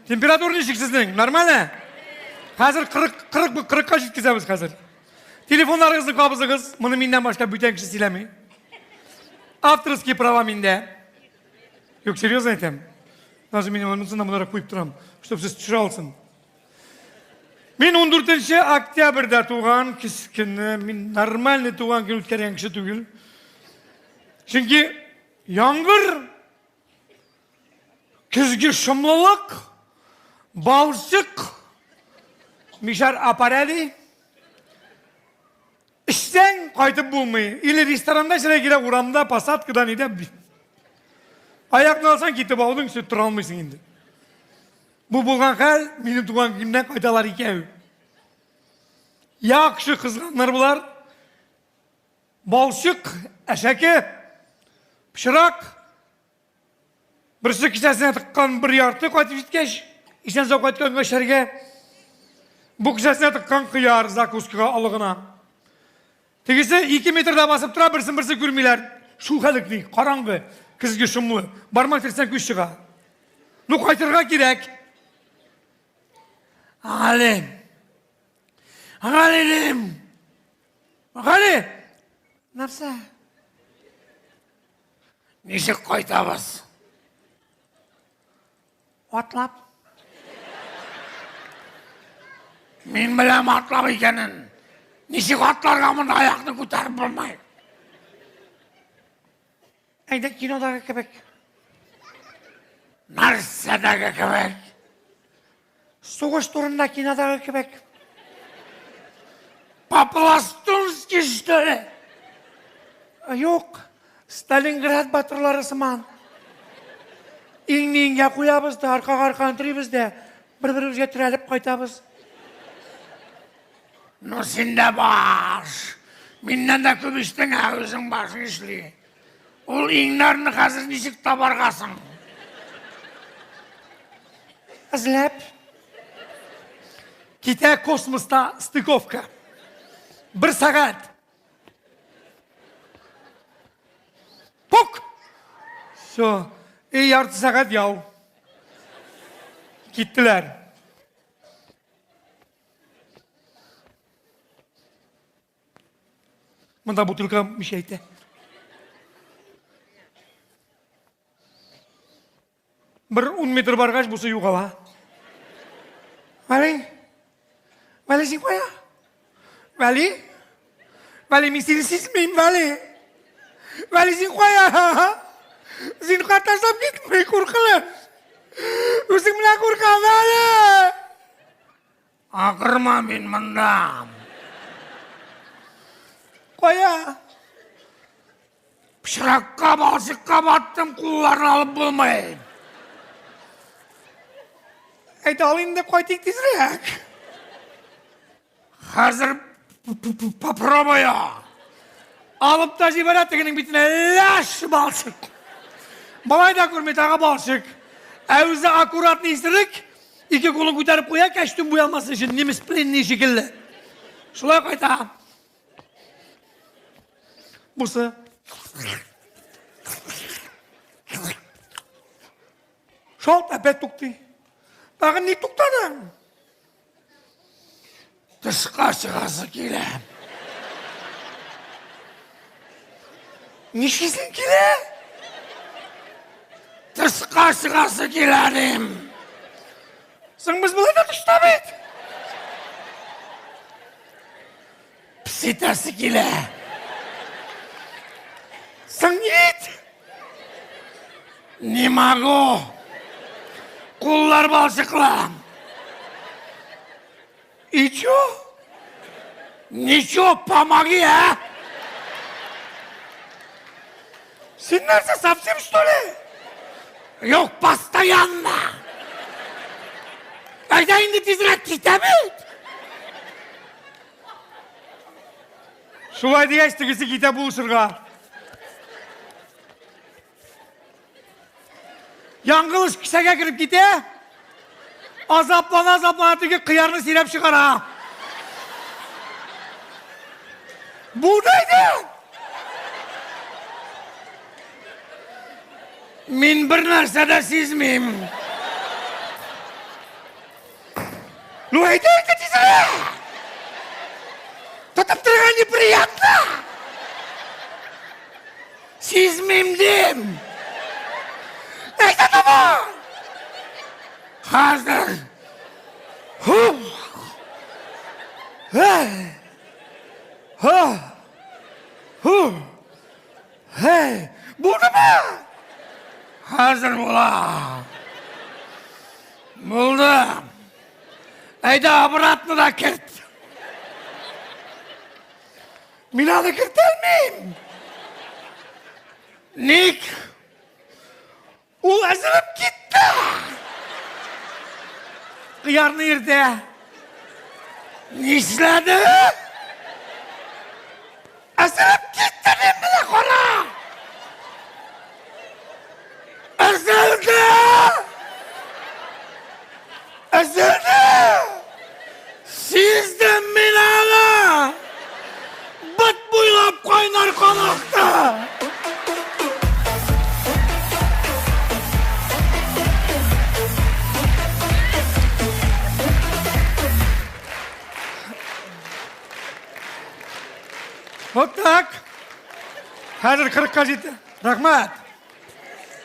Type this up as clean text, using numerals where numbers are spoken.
Температура ничек сезнең? Нормально? Хәзер 40 40 40-ка җиткезәбез хәзер. Телефоннарыгызны кабызыгыз. Моны миннән башка бүтән кеше сөйләми. Авторский права миндә. Юк, серьезно әйтәм. Даже мин монысын да монарак куеп торам, чтобы сез төшерә алсын. Мин 14 октябрьдә туган кез көне, мин нормальный туган көн үткәргән кеше түгел. Чөнки яңгыр, көзге шомлылык, балчык, мишәр апарәли, эчсәң кайтып булмый. Или ресторанда эчәргә кирәк, урамда, посадкада, нидә. Аякны алсаң, китеп аудың, сөт тора алмыйсың инде. Бу булган хәл, минем туган көнемнән кайталар икәү. Яхшы кызганнар болар. Балчык, әшәке, пычрак. Берсе кесәсенә тыккан бер ярты кайтып җиткәч, исән сау кайтканга эчәргә. Бу кесәсенә тыккан кыяр закускага олы гына. Тегесе 2 метрда басып тора, берсен берсе күрмиләр. Шул хәлек ни, караңгы, көзге шомлы. Бармак терсәң күз чыга. Ну, кайтырга кирәк. Галим. Галим. Гали! Нәрсә? Ничек кайтабыз? Атлап. Мин беләм атлап икәнен. Ничек атларга монда аякны күтәреп булмый. Әйдә кинодагы кебек. Нәрсәдәге кебек? Сугыш турында кинодагы кебек. По-пластунски, что ли? Юк, Сталинград батырлары сыман. Иңне иңгә куябыз да, аркага арканы терибез дә, бер-беребезгә терәлеп кайтабыз. Ну, синдә баш. Миннән дә күп эчтең, ә үзең башың эшли. Ул иңнәрне хәзер ничек табарга соң? Эзләп. Китә космоста стыковка. Бер сәгать. Пук! Все. И ярты сәгать ял. Киттеләр. Монда бутылка мишә әйтә. Бер 10 метр баргач, бусы югала. Вали? Вали, син кая? Вали? Вали, мин сине сизмим, Вали. Вали, син кая? Зинһар ташлап китмә, куркыныч. Үзең белән куркам, Вали. Акырма, мин монда. Кая? Пычракка, балчыкка баттым, кулларны алып булмый. Әйдә ал инде, кайтыйк тизрәк. Хәзер попробую. Алып та җибәрә тегенең битенә ләш балчык. Болай да күрми, тагы балчык. Ә үзе аккуратный исерек, ике кулын күтәреп куя, кәчтүм буялмасын өчен, немец пленный шикелле. Шулай кайта. Бусы. Шалт опять туктый. Тагын ник туктадың? Тышка чыгасы килә. Нишлисең килә? Тышка чыгасы килә дим. Соң без болай да тышта бит. Пситәсе килә. Соң ит. Не могу. Куллар балчыклы. И чё? Ничего, помоги, а? Син нәрсә, совсем что ли? Юк, постоянно. Әйдә инде тизрәк китә бит. Шулай дигәч, тегесе китә булышырга. Яңгылыш кесәгә кереп китә. Азаплана, азаплана теге кыярны сөйрәп чыгара. Булды инде. Мин бер нәрсә дә сизмим. Ну, әйдә, әйдә тизрәк! Тотып торырга неприятно! Сизмим дим. Әйдә давай! Хәзер. Ху! Һәй! Һа! Ху! Һәй! Булдымы? Хәзер була. Булды. Әйдә, обратно да керт. Мин аны кертәлмим. Ник? Ул әзелеп китте. Кыярны иртә. Нишләде? Әзелеп китте дим менә кара. Әзелде! Әзелде! Сиздем мин аны! Бот буйлап кайнар кан акты! Вот так. Хәзер 40-ка җитте. Рәхмәт.